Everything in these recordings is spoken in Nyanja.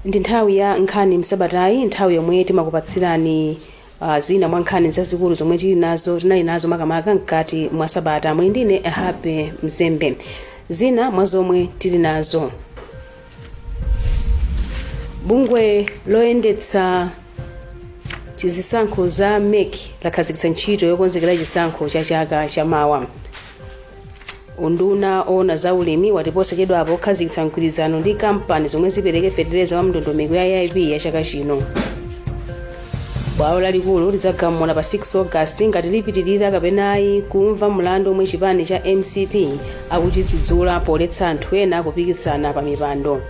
Ndi nthawi ya Nkhani Msabatayi, nthawi yomwe timakupatsirani zina mwa nkhani zazikulu zomwe tili nazo, tinali nazo makamaka mkati mwa sabata. Muli ndine Happy Mzembe. Zina mwa zomwe tili nazo: bungwe loyendetsa zisankho za MEC lakhazikitsa ntchito yokonzekera chisankho cha chaka chamawa. Unduna oona za ulimi wati posachedwapo ukhazikitsa mgwirizano ndi kampani zomwe zipereke fetereza wa mndondomeko ya AIP ya chaka chino. Bwalo lalikulu lidzagamula pa 6 August ngati lipitirira kapena ayi kumva mlandu omwe chipani cha MCP akuchidzudzula poletsa anthu ena kupikisana pa mipando.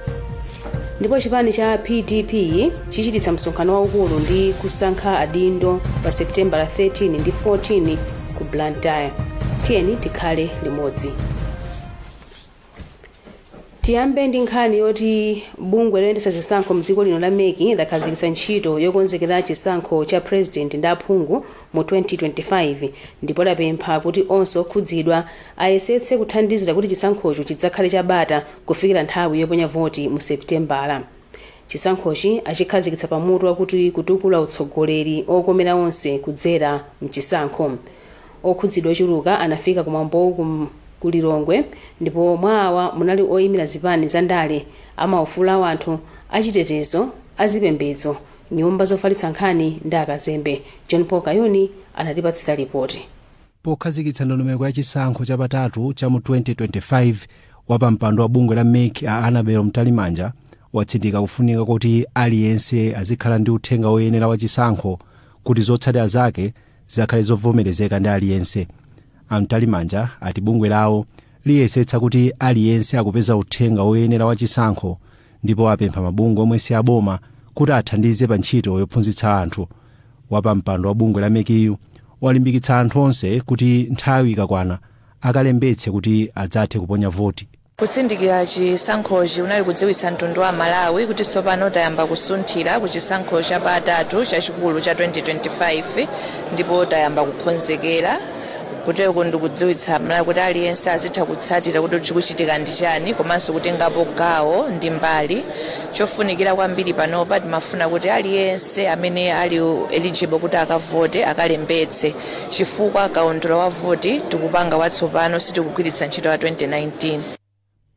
Ndipo chipani cha PDP chichititsa msonkhano waukulu ndi kusankha adindo pa September 13 ndi 14 ku Blantyre. Tiyeni tikhale limodzi. Tiyambe ndi nkhani yoti bungwe loyendetsa zisankho mdziko lino la MEC lakhazikitsa ntchito yokonzekera chisankho cha president ndi aphungu mu 2025, ndipo lapempha kuti onse okhudzidwa ayesetse kuthandizira kuti chisankhocho chidzakhale chabata kufikira nthawi yoponya voti mu Seputembala. Chisankhochi achikhazikitsa pamutu wakuti "Kutukula utsogoleri okomera onse kudzera mchisankho". Okhudzidwa ochuluka anafika kumwambowu ku Lilongwe, ndipo mwa awa munali oyimira zipani za ndale, amaufulu a anthu, achitetezo, azipembedzo, nyumba zofalitsa nkhani ndi akazembe. John Paul Kayuni anatipatsira ripoti. Pokhazikitsa ndondomeko ya chisankho chapatatu cha mu 2025, wapampando wa bungwe la MEC a Annabel Mtalimanja watsindika kufunika kuti aliyense azikhala ndi uthenga woyenera wa chisankho kuti zotsatira zake zikhale zovomerezeka ndi aliyense. A Mtalimanja ati bungwe lawo liyesetsa kuti aliyense akupeza uthenga woyenera wa chisankho, ndipo apempha mabungwe omwe si aboma kuti athandize pa ntchito yophunzitsa anthu. Wapampando wa bungwe la MECyu walimbikitsa anthu onse kuti nthawi ikakwana akalembetse kuti adzathe kuponya voti. Kutsindikira chisankhochi unali kudziwitsa mtundu wa Malawi kuti tsopano tayamba kusunthira ku chisankho chapatatu chachikulu cha 2025, ndipo tayamba kukonzekera. Kuteko ndikudziwitsa Malawi kuti aliyense azitha kutsatira kuti chikuchitika ndi chani, komanso kutengapo gawo ndi mbali. Chofunikira kwambiri panopa, timafuna kuti aliyense amene ali eligible kuti akavote akalembetse, chifukwa kaundula wa voti tikupanga watsopano, sitikugwiritsa ntchito wa 2019.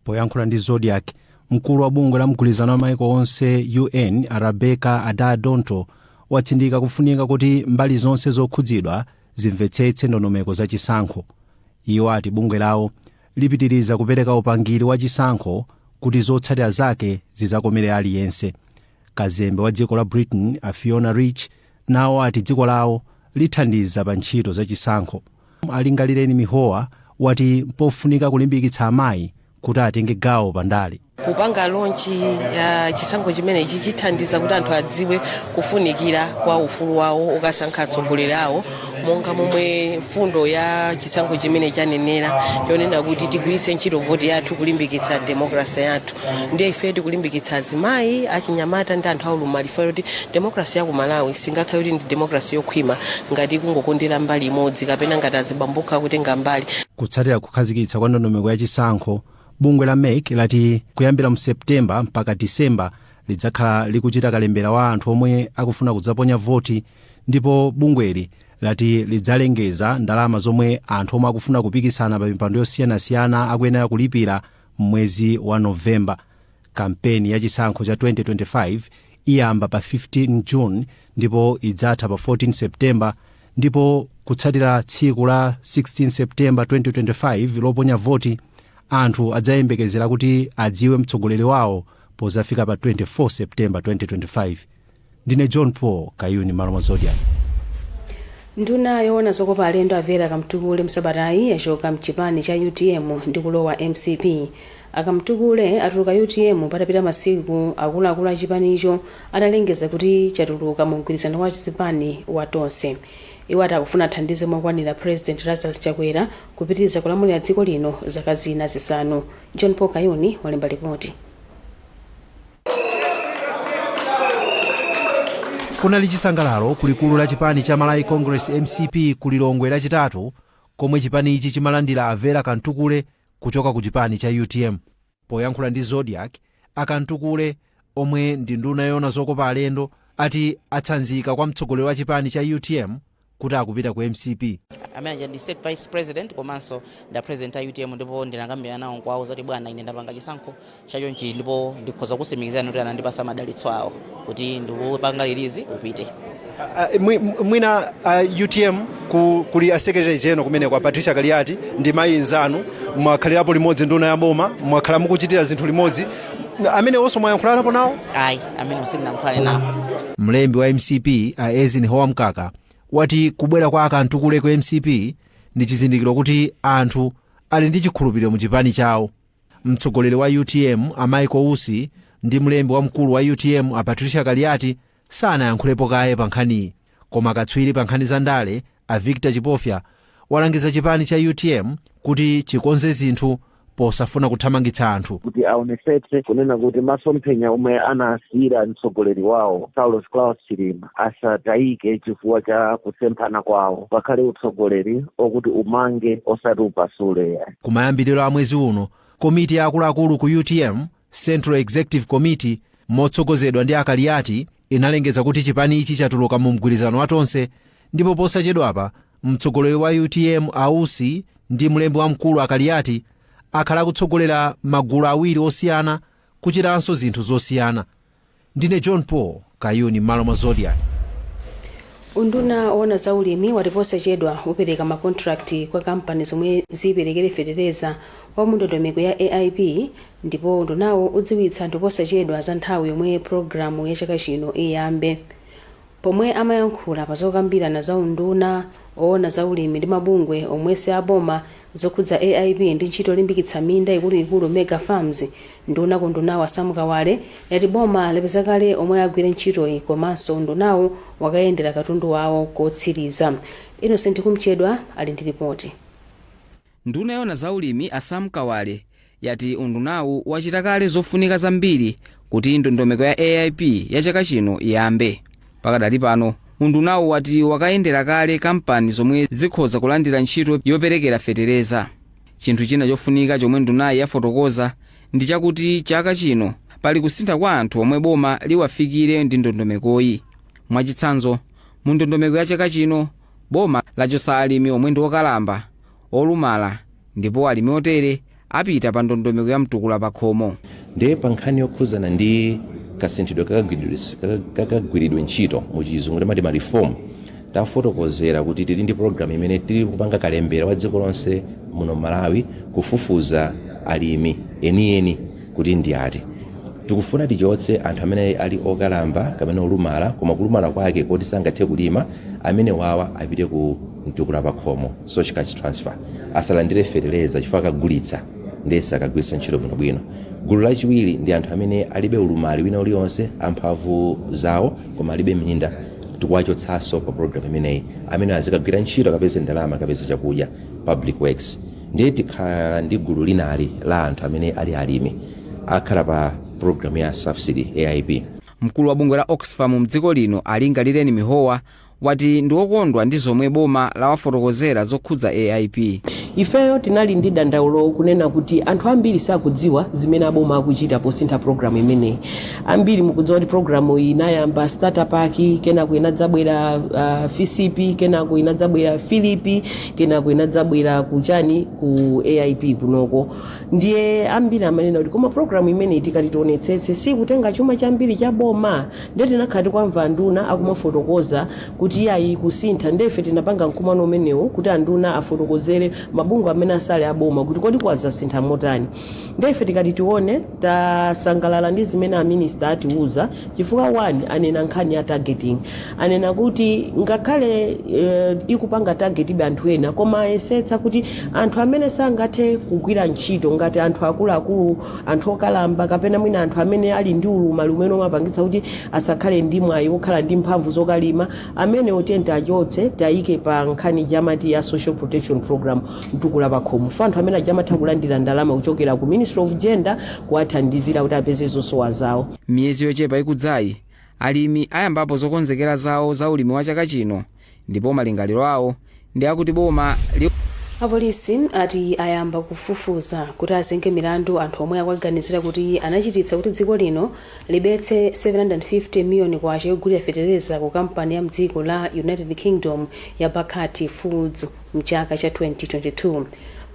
Poyankhula ndi Zodiak, mkulu wa bungwe la mgwirizano wa maiko onse UN a Rebecca Adai-Dontoh watsindika kufunika kuti mbali zonse zokhudzidwa zimvetsetse ndondomeko za chisankho. Iwo ati bungwe lawo lipitiriza kupereka upangiri wa chisankho kuti zotsatira zake zizakomere aliyense. Kazembe wa dziko la Britain a Fiona Rich nawo ati dziko lawo lithandiza pa ntchito za chisankho. Alingalireni Mihowa wati mpofunika kulimbikitsa amayi kuti atenge gawo pandale. Kupanga launch ya chisankho chimenechi chithandiza kuti anthu adziwe kufunikira kwa ufulu wawo okasankha atsogoleri awo, monga momwe mfundo ya chisankho chimene chanenera, chonena kuti tigwiritse ntchito voti yathu kulimbikitsa demokrasi yathu. Ndiye ife tikulimbikitsa azimayi, achinyamata ndi anthu aulumali, kuti demokrasi ya ku Malawi singakhale kuti ndi demokrasi yokhwima ngati kungokondera mbali imodzi kapena ngati azibambo okha kutenga mbali. Kutsatira kukhazikitsa kwa ndondomeko ya chisankho, bungwe la MEC lati kuyambira mu Septemba mpaka Disemba lidzakhala likuchita kalembera wa anthu omwe akufuna kudzaponya voti, ndipo bungweli lati lidzalengeza ndalama zomwe anthu omwe akufuna kupikisana pa mipando yosiyanasiyana akuyenera kulipira m'mwezi wa Novemba. Kampeni ya chisankho cha 2025 iyamba pa 15 June ndipo idzatha pa 14 Septemba, ndipo kutsatira tsiku la 16 Septemba 2025 loponya voti, anthu adzayembekezera kuti adziwe mtsogoleri wawo pozafika pa 24 Septemba 2025. Ndine John Paul Kayuni, malo mwa Zodiak. Nduna yoona zokopa alendo a Vera Kamtukule msabatayi yachoka mchipani cha UTM ndi kulowa MCP. Akamtukule atuluka UTM patapita masiku akuluakulu a chipanicho atalengeza kuti chatuluka mu mgwirizano wa zipani wa Tonse. Iwo ati akufuna athandize mokwanira President Lazarus Chakwera kupitiriza kulamulira dziko lino zaka zina 5. John Paul Kayuni walemba ripoti. Kunali chisangalalo kulikulu la chipani cha Malawi Congress, MCP, ku Lilongwe Lachitatu, komwe chipanichi chimalandira a Vera Kamtukule kuchoka ku chipani cha UTM. Poyankhula ndi Zodiak, Akamtukule Omwe ndi nduna yoona zokopa alendo ati atsanzika kwa mtsogoleri wa chipani cha UTM kuti akupita ku MCP. Amene aja ndi state vice president komanso nda president a UTM, ndipo ndinakambirana nawo nkuwauza kuti, "Bwana, ine ndapanga chisankho chachonchi ndipo ndikhoza kusimikizani kuti anandipasa madalitso awo kuti ndikupanga release upite." Mwina UTM kuli a secretary general kumene kwa Patricia Kaliati ndi mayi nzanu, mwakhalirapo limodzi, nduna ya boma, mwakhala mukuchitira zinthu limodzi. Amene onso mwayankhulanapo nawo? Ayi, amene sindinayankhulane nawo. Mlembi wa MCP a Eisenhower Mkaka wati kubwera kwa akantukule ku MCP ndi chizindikiro kuti anthu ali ndi chikhulupiriro mu chipani chawo. Mtsogoleri wa UTM a Michael Usi ndi mlembi wamkulu wa UTM a Patricia Kaliati sanayankhulepo kaye pa nkhaniyi, koma katswiri pa nkhani za ndale a Victor Chipofya walangiza chipani cha UTM kuti chikonze zinthu posafuna kuthamangitsa anthu. Kuti aonesetse kunena kuti masomphenya omwe anasiyira mtsogoleri wawo Saulos Klaus Chilima asatayike chifukwa cha kusemphana kwawo. Pakhale utsogoleri okuti umange, osati upasule. Kumayambiriro a mwezi uno, komiti ya akuluakulu ku UTM, Central Executive Committee, motsogozedwa ndi Akaliati, inalengeza kuti chipani ichi chatuluka mu mgwirizano wa Tonse, ndipo posachedwapa mtsogoleri wa UTM Ausi ndi mlembi wamkulu Akaliati akhala akutsogolera magulu awiri osiyana, kuchitanso zinthu zosiyana. Ndine John Paul Kayuni, m'malo mwa Zodiak. Unduna owona za ulimi wati posachedwa upereka makontrakti kwa kampani zomwe ziperekere fetereza wa mundondomeko ya AIP, ndipo undunawo udziwitsa anthu posachedwa za nthawi yomwe pologalamu ya chaka chino iyambe. Pomwe amayankhula pa zokambirana za unduna owona za ulimi ndi mabungwe omwe si aboma zokhudza AIP ndi ntchito yolimbikitsa minda ikuluikulu, mega farms, nduna ku undunawo Sam Kawale yati boma lapeza kale omwe agwire ntchitoyi, komanso undunawo wakayendera katundu wawo kotsiriza. Innocent Kumchedwa ali ndi ripoti. Nduna yoona za ulimi a Sam Kawale yati undunawu wachita kale zofunika zambiri kuti ndondomeko ya AIP ya chaka chino iyambe. Pakadali pano, undunawu wati wakayendera kale kampani zomwe zikhoza kulandira ntchito yoperekera fetereza. Chinthu china chofunika chomwe ndunayi yafotokoza ndi chakuti chaka chino pali kusintha kwa anthu omwe boma liwafikire ndi ndondomekoyi. Mwachitsanzo, mu ndondomeko ya chaka chino boma lachotsa alimi omwe ndi okalamba, olumala, ndipo alimi otere apita pa ndondomeko ya mtukula pa khomo. Ndiye pa nkhani yokhuzana ndi kasinthidwe kakagwiridwe ntchito, mu Chizungu timati ma reform, tafotokozera kuti tili ndi program imene tili kupanga kalembera wa dziko lonse muno Malawi, kufufuza alimi enieni kuti ndi ati. Tikufuna tichotse anthu amene ali okalamba kapena olumala, koma kulumala kwake koti sangathe kulima. Amene wawa apite ku mtukula pa khomo, social cash transfer, asalandire feteleza chifukwa akagulitsa ndiye sakagwiritsa ntchito bwinobwino. Gulu lachiwiri ndi anthu amene alibe ulumali wina uliwonse, amphamvu zawo, koma alibe minda. Tikuwachotsanso pa program imeneyi. Amene azikagwira ntchito, akapeze ndalama, akapeze chakudya, public works. Ndiye tikhala ndi gulu linali la anthu amene ali alimi, akhala pa program ya subsidy, AIP. Mkulu wa bungwe la Oxfam mdziko lino Alingalireni Mihowa wati ndi okondwa ndi zomwe boma lawafotokozera zokhudza AIP. Ifeyo tinali ndi dandaulo kunena kuti anthu ambiri sakudziwa zimene aboma akuchita posintha programu imeneyi. Ambiri mukudziwa kuti programu iyi inayamba starter pack, kenako inadzabwera FISP, kenako inadzabwera FILIP, kenako inadzabwera kuchani, ku AIP kunoko. Ndiye ambiri amanena kuti koma programu imeneyi, tikati tionetsetse, sikutenga chuma chambiri cha boma. Ndiye tinakhala tikwamva anduna akumafotokoza kuti iyayi, kusintha. Ndefe tinapanga mkumano umenewu kuti anduna afotokozere mabungwe amene asali aboma kuti kodi kwazasintha motani. Ndefe tikati tione, tasangalala ndi zimene a minister atiuza, chifukwa one, anena nkhani ya targeting. Anena kuti ngakhale ikupanga target ibe anthu ena, koma ayesetsa kuti anthu amene sangathe kugwira ntchito, ngati anthu akuluakulu, anthu okalamba, kapena mwina anthu amene ali ndi ulumali umene umapangitsa kuti asakhale ndi mwayi wokhala ndi mphamvu zokalima, amene otiyeni achotse, tayike pa nkhani jamati ya social protection program, mtukula pakhomo fa. Anthu amene ajamatha kulandira ndalama kuchokera ku Ministry of Gender kuwathandizira kuti apeze zosowa zawo. Miyezi yochepa ikudzayi, alimi ayambapo zokonzekera zawo za ulimi wa chaka chino, ndipo malingaliro awo ndi akuti boma li Apolisi ati ayamba kufufuza kuti azenge milandu anthu omwe akuwaganizira kuti anachititsa kuti dziko lino libetse 750 miliyoni kwacha yogulira fetereza ku kampani ya mdziko la United Kingdom ya Bakati Foods mchaka cha 2022.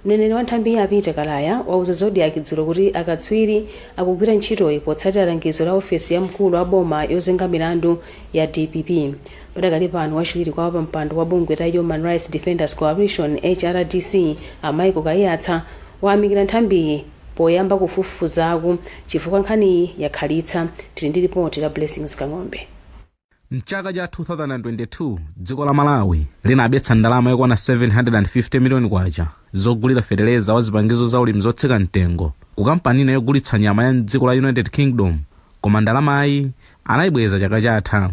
Mneneri wa nthambiyi a Peter Kalaya wauza Zodiak dzulo kuti akatswiri akugwira ntchitoyi potsatira langizo la ofesi ya mkulu wa boma yozenga milandu ya DPP. Padakali pano, wachiwiri kwa wapampando wa bungwe la Human Rights Defenders Coalition, HRDC, a Michael Kaiyatsa wayamikira nthambiyi poyamba kufufuzaku chifukwa nkhaniyi yakhalitsa. Tili ndi ripoti la Blessings Kang'ombe. Mchaka cha 2022, dziko la Malawi linabetsa ndalama yokwana 750 miliyoni kwacha zogulira feteleza wa zipangizo za ulimi zotsika mtengo ku kampani ina yogulitsa nyama ya mdziko la United Kingdom, koma ndalamayi anayibweza chaka chatha.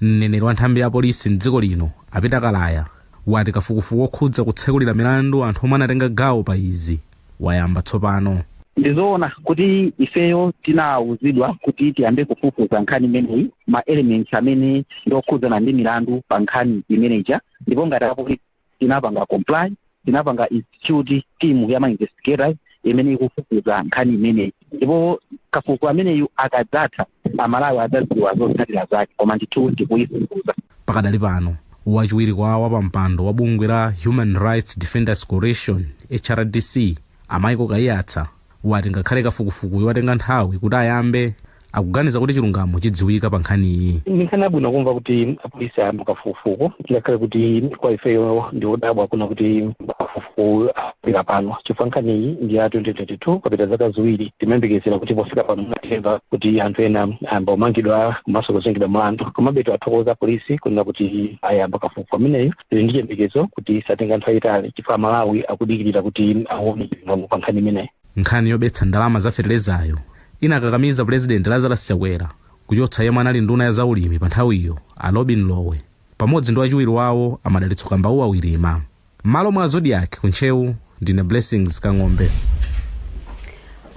Mneneri wa nthambi ya polisi mdziko lino, a Peter Kalaya, wati kafukufuku wokhudza kutsekulira milandu anthu omwe anatenga gawo pa izi wayamba tsopano. Ndizoona kuti ifeyo tinawuzidwa kuti tiyambe kufufuza nkhani imeneyi, ma elements amene ndiokhudzana ndi milandu pa nkhani imeneja, ndipo ngati apolisi tinapanga comply, tinapanga institute team ya ma investigators imene ikufufuza nkhani imeneyi, ndipo kafukufuku ameneyu akadzatha, Amalawi adzadziwa zotsatira zake, koma ndithu tikuyifufuza. Pakadali pano, wachiwiri kwa wapampando wa bungwe la Human Rights Defenders Coalition, HRDC, a Michael Kaiyatsa, wati ngakhale kafukufukuyu watenga nthawi kuti ayambe, akuganiza kuti chilungamo chidziwika pa nkhaniyi. Ndi nkhani yabwino kumva kuti apolisi ayamba kafukufuku, ngakhale kuti kwa ifeyo ndi odabwa kuna kuti kafukufuku afika pano, chifukwa nkhaniyi ndi ya 2022, papita zaka 2. Timayembekezera kuti pofika pano munatimva kuti anthu ena ayamba kumangidwa komanso kuzengedwa mlandu. Komabe tiwathokoza polisi kunena kuti ayamba kafukufuku ameneyo. Tili ndi chiyembekezo kuti satenga nthawi yayitali, chifukwa Amalawi akudikirira kuti aone chilungamo pa nkhani imeneyi. Nkhani yobetsa ndalama za feterezayo inakakamiza Pulezidenti Lazarus Chakwera kuchotsa yemwe anali nduna ya zaulimi pa nthawiyo, a Lobin Lowe, pamodzi ndi wachiwiri wawo, a Madalitso Kambauwa Wirima. M'malo mwa Zodiak ku Ntcheu, ndine Blessings Kang'ombe.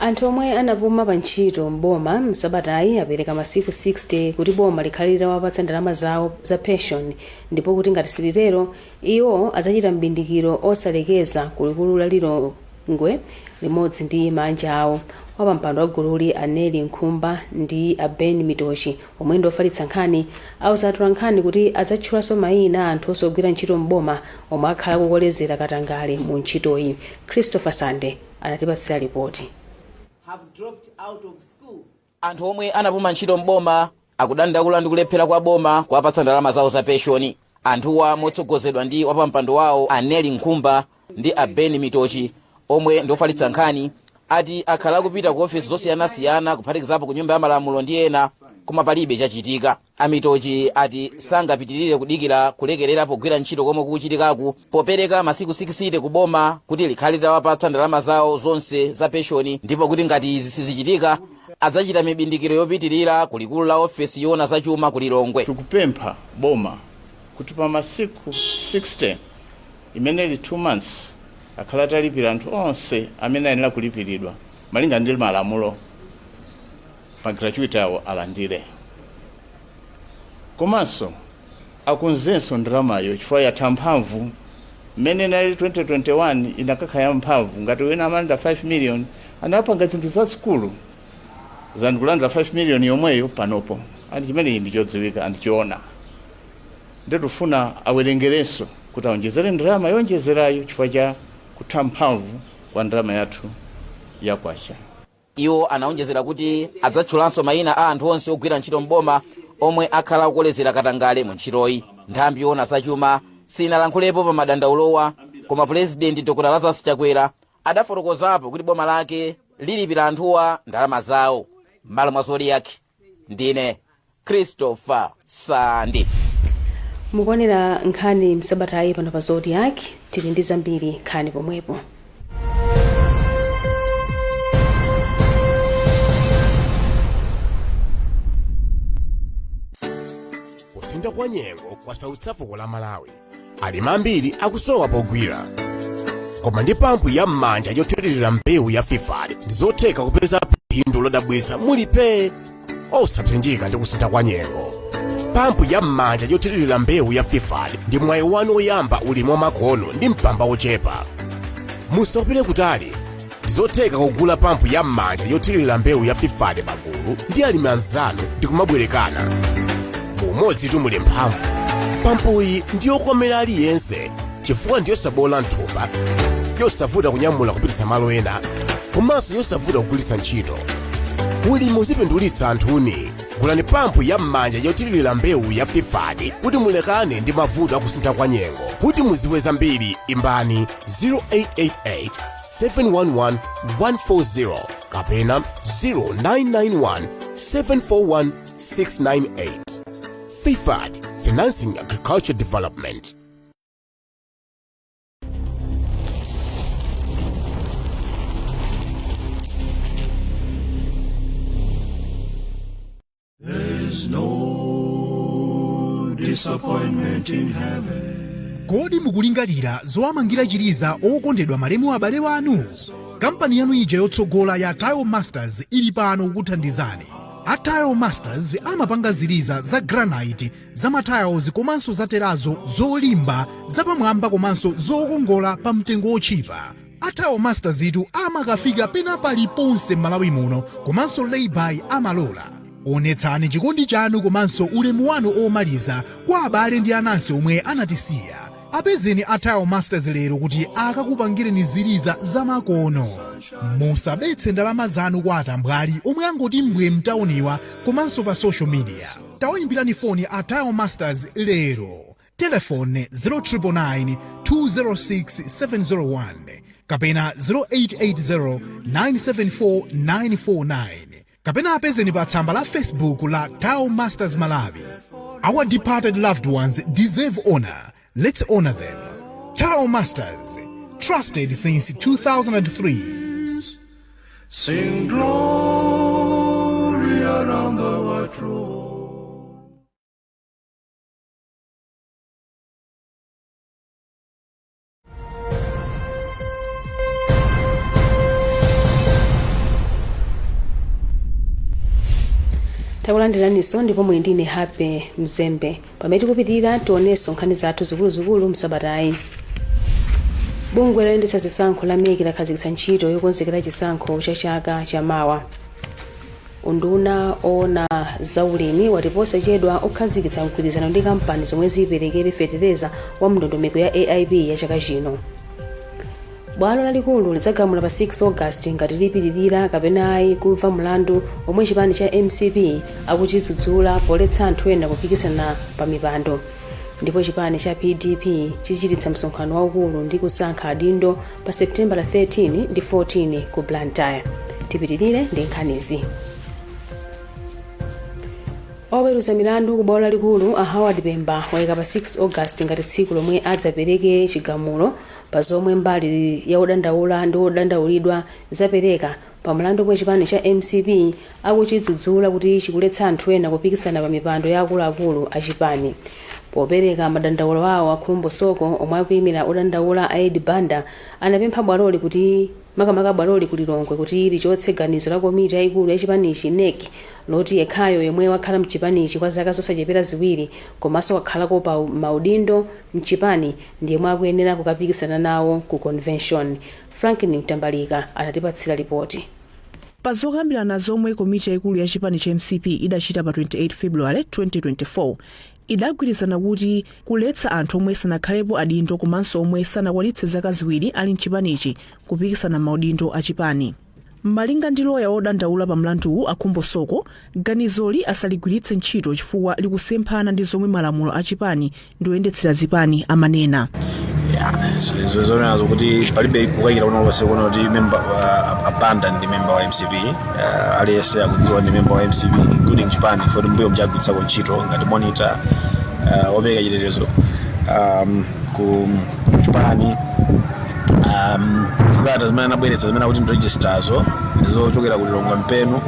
Anthu omwe anapuma pa ntchito m'boma msabatayi apereka masiku 60 kuti boma likhale litawapatsa ndalama zawo za pension, ndipo kuti ngati silitero, iwo adzachita m'bindikiro osalekeza ku likulu la Lilongwe limodzi ndi maanja awo. Wapampando wa gululi, a Nellie Nkhumba, ndi a Ben Mitochi, omwe ndi ofalitsa nkhani, auza atolankhani kuti adzatchulanso mayina a anthu onse ogwira ntchito m'boma omwe akhala akukolezera katangale mu ntchitoyi. Christopher Sande anatipatsira lipoti. Anthu omwe anapuma ntchito m'boma akudandaula ndi kulephera kwa boma kuwapatsa ndalama zawo za penshoni. Anthuwa, motsogozedwa ndi wapampando wawo, a Nellie Nkhumba, ndi a Ben Mitochi, omwe ndi ofalitsa nkhani, ati akhala akupita ku ofesi zosiyanasiyana, kuphatikizapo ku Nyumba ya Malamulo ndi ena, koma palibe chachitika. A Mitochi ati sangapitirire kudikira kulekerera pogwira ntchito komwe kukuchitikaku, popereka masiku 60 ku boma kuti likhale litawapatsa ndalama zawo zonse za penshoni, ndipo kuti ngati izi sizichitika, adzachita mibindikiro yopitirira ku likulu la ofesi yoona zachuma ku Lilongwe. Tikupempha boma kuti pa masiku 60, imene ili 2 months, akhala atalipira anthu onse amene ayenera kulipiridwa malinga ndi malamulo, ma gratuity awo alandire, komanso akonzenso ndalamayo chifukwa yatha mphamvu. Mmene inali 2021 inakakhala ya mphamvu, ngati wina amalandira 5 million, anapanga zinthu zazikulu than kulandira 5 million yomweyo panopo, and chimenechi ndi chodziwika andichiona. Nditufuna awerengerenso kuti aonjezere ndalama yonjezerayo chifukwa cha kutha mphamvu kwa ndalama yathu ya kwacha. Iwo anaonjezera kuti adzatchulanso mayina a anthu onse ogwira ntchito m'boma omwe akhala akukolezera katangale mu ntchitoyi. Nthambi yoona zachuma sinalankhulepo pa madandaulowa, koma Pulezidenti Dr Lazarus Chakwera adafotokozapo kuti boma lake lilipira anthuwa ndalama zawo. M'malo mwa Zodiak, ndine Christopher Sandi. Mukuonera nkhani msabatayi pano pa Zodiak. Tili ndi zambiri, nkhani pomwepo. Kusintha kwa nyengo kwasautsa fuko la Malawi. Alimi ambiri akusowa pogwira, koma ndi pampu ya m'manja yothirira mbewu ya Fifad, ndizotheka kupeza phindu lodabwitsa mulipe osapsinjika ndi kusintha kwa nyengo. Pampu ya m'manja yothirira mbewu ya Fifad ndi mwayi wanu woyamba ulimi wamakono ndi mpamba wochepa. Musapite kutali, ndizotheka kugula pampu ya m'manja yothirira mbewu ya FIFAD pagulu ndi alimi anzanu ndi kumabwerekana. Umodzi tumuli mphamvu. Pampuyi ndiyokomera aliyense chifukwa ndiyosabola mthumba, yosavuta kunyamula kupititsa malo ena, komanso yosavuta kugwiritsa ntchito. Ulimi uzipindulitsa anthuni. Gulani pampu ya m'manja yothirira mbewu ya FIFAD kuti mulekane ndi mavuto akusintha kwa nyengo. Kuti muziwe zambiri, imbani 0888 711 140 kapena 0991 741 698. FIFAD, Financing Agriculture Development. There's no disappointment in heaven. Kodi mukulingalira zowamangira chiliza okondedwa malemu abale wanu? Kampani yanu ija yotsogola ya Tile Masters ili pano kukuthandizani. A Tile Masters amapanga ziliza za granite, za matiles komanso za terrazzo, zolimba, zapamwamba komanso zokongola pa mtengo wotchipa. A Tile Masters itu amakafika pena paliponse m'Malawi muno, komanso layby amalola. Onetsani chikondi chanu komanso ulemu wanu omaliza kwa abale ndi anansi omwe anatisiya. Apezeni a Tile Masters lero kuti akakupangireni ziliza zamakono. Musabetse ndalama zanu kwa atambwali omwe angoti mbwe mtauniwa komanso pa social media. Tawayimbirani foni a Tile Masters lero. Telefoni 0999 206 701 kapena 0880 974 949, kapena apezeni pa tsamba la Facebook la Tile Masters Malawi. Our departed loved ones deserve honor. Let's honor them. Tile Masters, trusted since 2003. Sing glory around the white throne. Takulandiraninso ndipo muli ndine Happy Mzembe. Pamene tikupitirira, tionenso nkhani zathu zikuluzikulu msabatayi. Bungwe loyendetsa zisankho la MEC lakhazikitsa ntchito yokonzekera chisankho cha chaka chamawa. Unduna oona zaulimi wati posachedwa ukhazikitsa mgwirizano ndi kampani zomwe ziperekere fetereza wa mndondomeko ya AIP ya chaka chino. Bwalo lalikulu lidzagamula pa 6 August ngati lipitirira kapena ayi kumva mlandu omwe chipani cha MCP akuchidzudzula poletsa anthu ena kupikisana pa mipando. Ndipo chipani cha PDP chichititsa msonkhano waukulu ndi kusankha adindo pa September 13 ndi 14 ku Blantyre. Tipitirire ndi nkhanizi. Oweruza milandu ku bwalo lalikulu a Howard Pemba wayika pa 6 August ngati tsiku lomwe adzapereke chigamulo pa zomwe mbali ya odandaula ndi odandaulidwa zapereka pa mlandu omwe chipani cha MCP akuchidzudzula kuti chikuletsa anthu ena kupikisana pa mipando ya akuluakulu a chipani. Popereka madandaulo awo, a Khumbo Soko omwe akuyimira odandaula a Ed Banda anapempha bwaloli kuti, makamaka bwaloli ku Lilongwe, kuti lichotse ganizo la komiti yayikulu ya chipanichi NEC loti yekhayo yemwe wakhala mchipanichi kwa zaka zosachepera 2 komanso wakhalako pa maudindo mchipani ndi yemwe akuyenera kukapikisana nawo ku convention. Franklin Mtambalika anatipatsira ripoti. Pa zokambirana zomwe komiti yayikulu ya chipani cha MCP idachita pa 28 February 2024, idagwirizana kuti kuletsa anthu omwe sanakhalepo adindo komanso omwe sanakwanitse zaka 2 ali mchipanichi kupikisana maudindo a chipani. Malinga ndi loya wodandaula pa mlanduwu a Khumbo Soko, ganizoli asaligwiritse ntchito chifukwa likusemphana ndi zomwe malamulo a chipani ndi oyendetsera zipani amanena. Zonenazo kuti palibe kukayikira kulikonse kuona kuti member a Banda ndi member wa MCP. Aliyense akudziwa ndi member wa MCP, including chipani, poti mbuyo mchagwiritsako ntchito ngati monitor, wopereka chitetezo ku chipani. Zikalata zimene anabweretsa zimene akuti ndi registerzo ndizochokera ku Lilongwe Mpenu,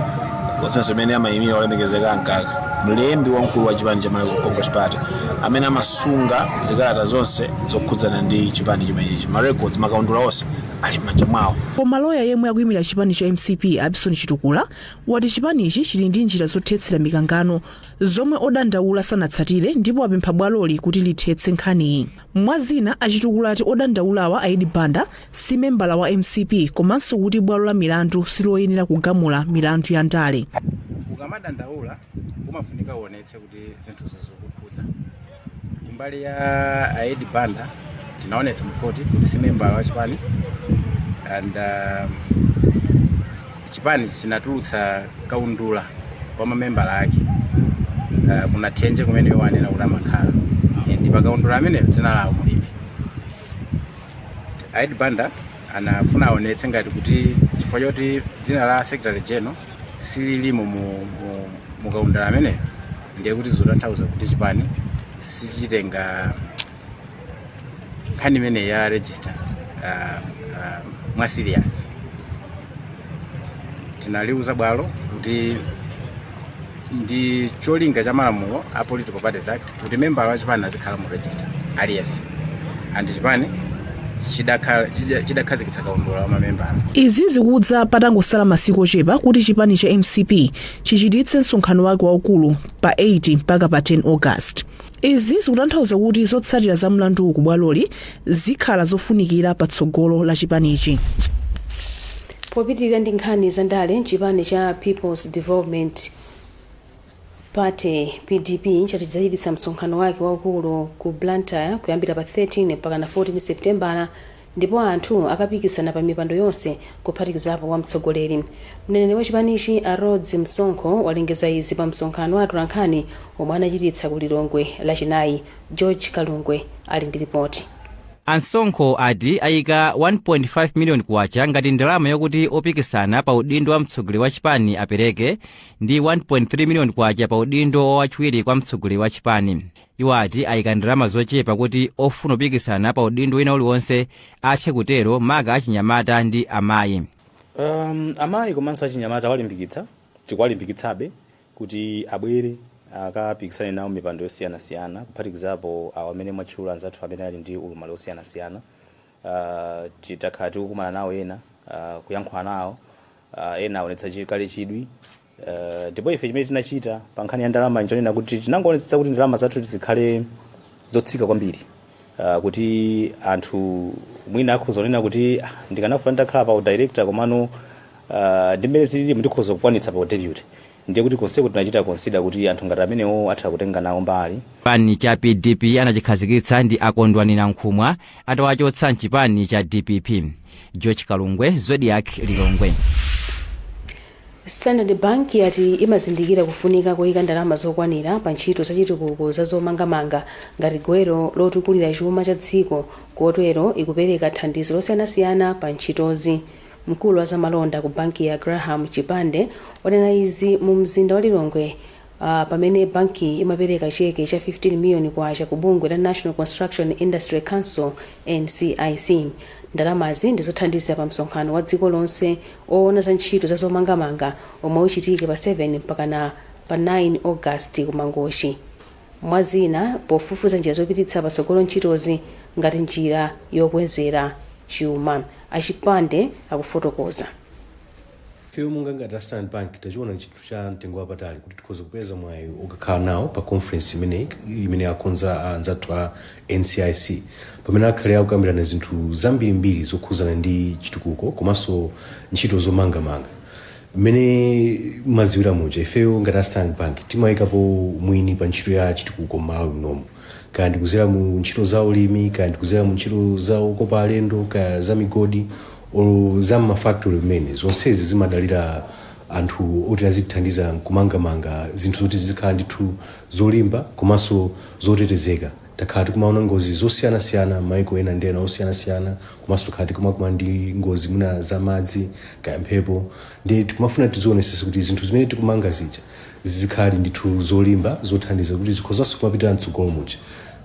komanso imene amayimira olemekezeka Mkaka, mlembi wamkulu wa chipani cha Malawi Congress Party, amene amasunga zikalata zonse zokhudzana ndi chipani chimenechi, ma records, makaundula onse. Ali m'manja mwawo. Koma loya yemwe akuyimira chipani cha MCP, Abison Chitukula, wati chipanichi chili ndi njira zothetsera mikangano zomwe odandaula sanatsatire, ndipo apempha bwaloli kuti lithetse nkhaniyi. Mwazina, aChitukula ati odandaulawa, a Eddie Banda, si membala wa MCP, komanso kuti bwalo la milandu siloyenera kugamula milandu ya ndale. Ukamadandaula umafunika uonetse kuti zinthuzo zikukhudza. Kumbali ya Aedi Banda, tinaonetsa mkhoti kuti si membala wa chipani, and chipani chinatulutsa kaundula wa mamembala ake kuna Thenje kumene iwo anena kuti amakhala, and pakaundula ameneyo dzina lawo mulibe. Aedi Banda anafuna aonetse ngati kuti chifukwa choti dzina la secretary general sililimo mu kaundula ameneyo, ndiye kuti zikutanthauza kuti chipani sichitenga nkhani imeneyi ya register mwa serious. Tinaliuza bwalo kuti ndi cholinga cha malamulo a Political Parties Act kuti membala wa chipani azikhala mu register aliyense, and chipani chidakhazikitsa kaundula wa mamembala. Izi zikudza patangosala masiku ochepa kuti chipani cha MCP chichititse msonkhano wake waukulu pa 8 mpaka pa 10 August. Izi zikutanthauza kuti zotsatira za mlanduwu ku bwaloli zikhala zofunikira patsogolo la chipanichi. Popitirira ndi nkhani za ndale, chipani cha People's Development Party, PDP, chati chidzachititsa msonkhano wake waukulu ku Blantyre kuyambira pa 13 mpaka na 14 Septembala, ndipo anthu akapikisana pa mipando yonse kuphatikizapo wa mtsogoleri. Mneneri wa chipanichi, a Rhodes Msonkho, walengeza izi pa msonkhano wa atolankhani omwe anachititsa ku Lilongwe Lachinayi. George Kalungwe ali ndi ripoti. Ansonkho ati ayika 1.5 miliyoni kwacha ngati ndalama yokuti opikisana pa udindo wa mtsogoleri wa chipani apereke, ndi 1.3 miliyoni kwacha pa udindo wachiwiri kwa mtsogoleri wa chipani. Iwo ati ayika ndalama zochepa kuti ofuna kupikisana pa udindo wina uliwonse athe kutero, maka achinyamata ndi amayi. Amayi komanso achinyamata walimbikitsa, tikuwalimbikitsabe kuti abwere akapikisane nawo mipando yosiyanasiyana, kuphatikizapo awo amene mwatchula, anzathu amene ali ndi ulumali osiyanasiyana. Titakhala tikukumana nawo ena, kuyankhula nawo, ena aonetsa kale chidwi. Ndipo ife chimene tinachita pa nkhani ya ndalama nchonena kuti tinangoonetsetsa kuti ndalama zathu zikhale zotsika kwambiri, kuti anthu mwina akhoza kunena kuti, "Ah, ndikanafuna nditakhala pa director, komano ndi mmene zilili ndikhoza kukwanitsa pa deputy." Ndiye kuti konseko tinachita consider kuti anthu ngati amenewo atha kutenga nawo mbali. Chipani cha PDP anachikhazikitsa ndi Akondwani Nankhumwa atawachotsa mchipani cha DPP. George Kalungwe, Zodiak, Lilongwe. Standard Bank yati imazindikira kufunika kuyika ndalama zokwanira pa ntchito zachitukuko za zomangamanga ngati gwero lotukulira chuma cha dziko, kotero ikupereka thandizo losiyanasiyana pa ntchitozi. Mkulu wa zamalonda ku banki ya, Graham Chipande, wanena izi mu mzinda wa Lilongwe pamene banki imapereka cheke cha 15 miliyoni kwacha ku bungwe la National Construction Industry Council, NCIC. Ndalamazi ndizothandiza pa msonkhano wa dziko lonse oona za ntchito za zomangamanga omwe uchitike pa 7 mpaka na pa 9 August ku Mangochi, mwazina pofufuza njira zopititsa patsogolo ntchitozi ngati njira yokwezera chuma. Achipande akufotokoza. Ifeyo monga ngati a Standard Bank tachiona chinthu cha mtengo wapatali kuti tikhoza kupeza mwayi okakhala nawo pa conference imeneyi imene akonza anzathu a NCIC, pamene akhale akukambirana zinthu zambirimbiri zokhuzana ndi chitukuko komanso ntchito zomangamanga. Mmene maziwira muja, ifeyo ngati a Standard Bank timayikapo mwini pa ntchito ya chitukuko m'Malawi munomu, kaya ndikuzera mu ntchito za ulimi, kaya ndikuzera mu ntchito za okopa alendo, kaya za migodi olo za mmafactory, mmene zonsezi zimadalira anthu oti azithandiza kumangamanga zinthu zoti zizikhala ndithu zolimba komanso zotetezeka. Takhala tikumaona ngozi zosiyanasiyana maiko ena ndi ena osiyanasiyana, komanso takhala tikumakumana ndi ngozi mwina za madzi kaya mphepo, ndi tikumafuna tizionesesa kuti zinthu zimene tikumanga zija zizikhala ndithu zolimba, zothandiza kuti zikhozanso kumapitira mtsogolo muja.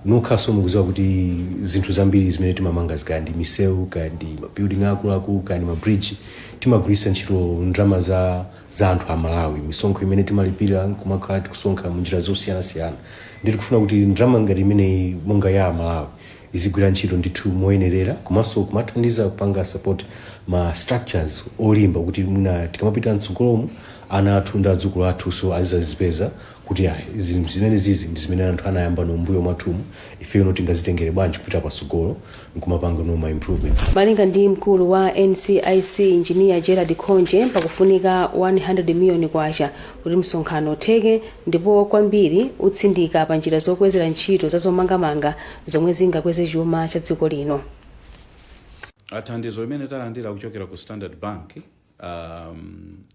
Nokhaso mukuziwa kuti zinthu zambiri zimene timamanga, kaya ndi misewu, kaya ndi mabuilding akuluakulu, kaya ndi mabridge, timagwiritsa ntchito ndalama za anthu a Malawi, misonkho imene timalipira, kumakhala tikusonkha munjira zosiyanasiyana. Ndi tikufuna kuti ndalama ngati imeneyi monga ya Malawi Izigwira ntchito ndithu moyenerera, komanso kumathandiza kupanga support ma structures olimba kuti mwina tikamapita mtsogolomu, ana athu ndi adzukulu athunso azizazipeza kuti ayi, zimene zizi ndi zimene anthu anayamba nombuyo mwathumu, ifeyo tingazitengere bwanji kupita patsogolo nkumapanga no ma improvements. Malinga ndi mkulu wa NCIC, Injiniya Gerald Khonje, pakufunika 100 miliyoni kwacha kuti msonkhano utheke, ndipo kwambiri utsindika pa njira zokwezera ntchito za zomangamanga zomwe zingakweze chuma cha dziko lino. Thandizo limene talandira kuchokera ku Standard Bank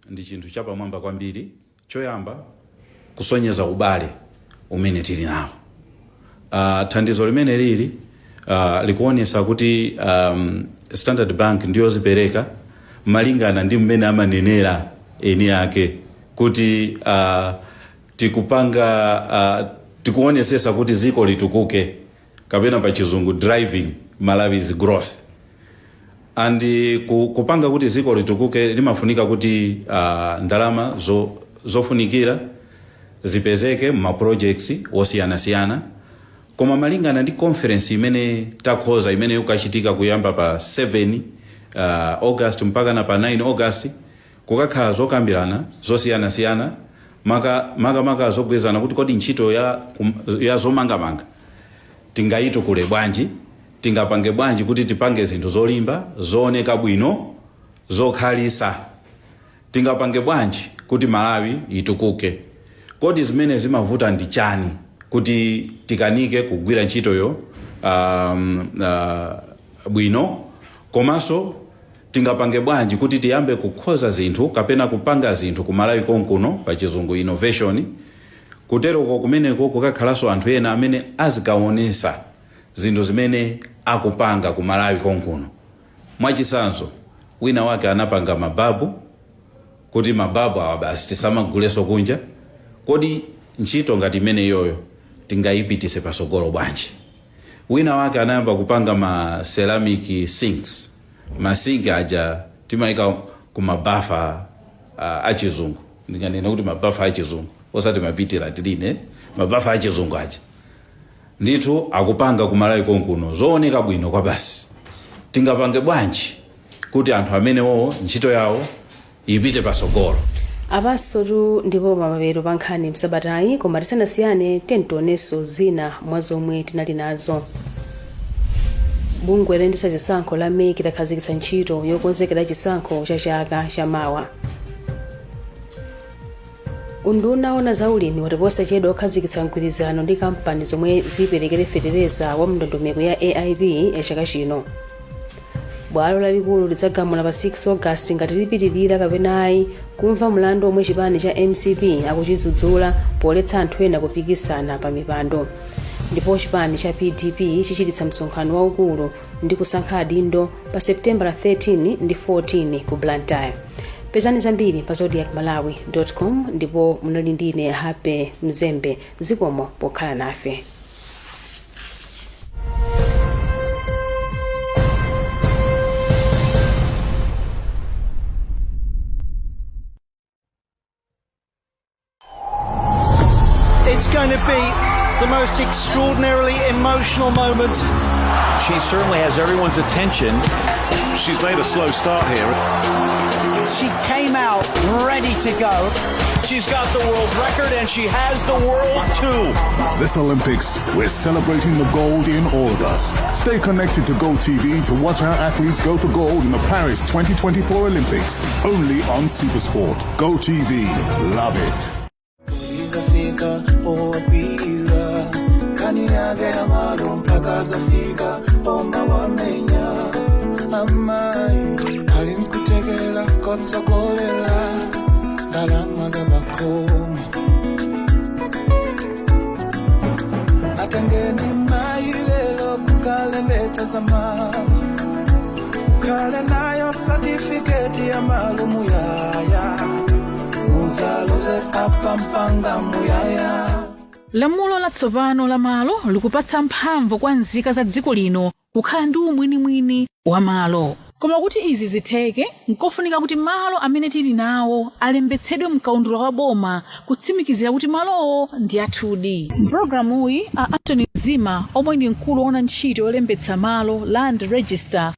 ndi chinthu chapamwamba kwambiri. Choyamba, kusonyeza ubale umene tili nawo. Thandizo limene lili likuonesa kuti Standard Bank ndiyozipereka malingana ndi mmene amanenera eni ake kuti tikupanga, tikuonesesa kuti ziko litukuke, kapena pa Chizungu driving Malawi's growth. And kupanga kuti ziko litukuke limafunika kuti ndalama zofunikira zipezeke ma projects osiyanasiyana. Koma malingana ndi conference imene takhoza, imene ikukachitika kuyamba pa 7 August mpaka na pa 9 August, kukakhala zokambirana zosiyanasiyana, makamaka zogwezana kuti kodi ntchito ya zomangamanga tingayitukule bwanji, tingapange bwanji kuti tipange zinthu zolimba, zooneka bwino, zokhalisa, tingapange bwanji kuti Malawi itukuke, kodi zimene zimavuta ndi chani kuti tikanike kugwira ntchitoyo bwino, komanso tingapange bwanji kuti tiyambe kukhoza zinthu kapena kupanga zinthu ku Malawi konkuno, pa Chizungu innovation. Kuteroko kumeneko kukakhalanso anthu ena amene azikaonesa zinthu zimene akupanga ku Malawi konkuno. Mwachisanzo, wina wake anapanga mababu, kuti mababu awa basi tisamaguleso kunja. Kodi ntchito ngati imene iyoyo tingayipitise pasogolo bwanji? Wina wake anayamba kupanga ma ceramic sinks, ma sink aja timayika ku mabafa achizungu. Ndinganena kuti mabafa achizungu, osati ma pit latrine, mabafa achizungu aja ndithu akupanga ku Malawi konkuno zooneka bwino kwa basi. Tingapange bwanji kuti anthu amenewo ntchito yawo ipite pasogolo? Apansotu ndipo pamapeto pa nkhani msabatayi, koma tisanasiyane tionenso zina mwa zomwe tinali nazo. Bungwe loyendetsa zisankho la MEC lakhazikitsa ntchito yokonzekera chisankho cha chaka chamawa. Unduna ona za ulimi wati posachedwa okhazikitsa mgwirizano ndi kampani zomwe ziperekere fetereza wa mndondomeko ya AIP ya chaka chino. Bwalo lalikulu lidzagamula pa 6 August ngati lipitirira kapena ayi kumva mlandu omwe chipani cha MCP akuchidzudzula poletsa anthu ena kupikisana pa mipando. Ndipo chipani cha PDP chichititsa msonkhano waukulu ndi kusankha adindo pa September 13 ndi 14 ku Blantyre. Pezani zambiri pa zodiakmalawi.com, ndipo munali ndine Happy Mzembe. Zikomo pokhala nafe. It's going to be the most extraordinarily emotional moment. She certainly has everyone's attention. She's made a slow start here. She came out ready to go. She's got the world record and she has the world too. This Olympics, we're celebrating the gold in all of us. Stay connected to Gold TV to watch our athletes go for gold in the Paris 2024 Olympics. Only on Supersport. Gold TV. Love it. Zafika owapira kani yake ya malo mpaka zafika oma wamenya amai alimkutegela kotsokolela ndalama za bakhomo atengeni mailelo kukalembetsa zamama ukhale nayo satifiketi ya malumu yaya mudzaluze apa mpanga muyaya. Lamulo latsopano la malo likupatsa mphamvu kwa nzika za dziko lino kukhala ndi umwinimwini wa malo. Koma kuti izi zitheke, nkofunika kuti malo amene tili nawo alembetsedwe mkaundula wa boma kutsimikizira kuti malowo ndi athudi. Mpulogalamuyi, a Anthony Zima, omwe ndi mkulu woona ntchito yolembetsa malo, Land Register,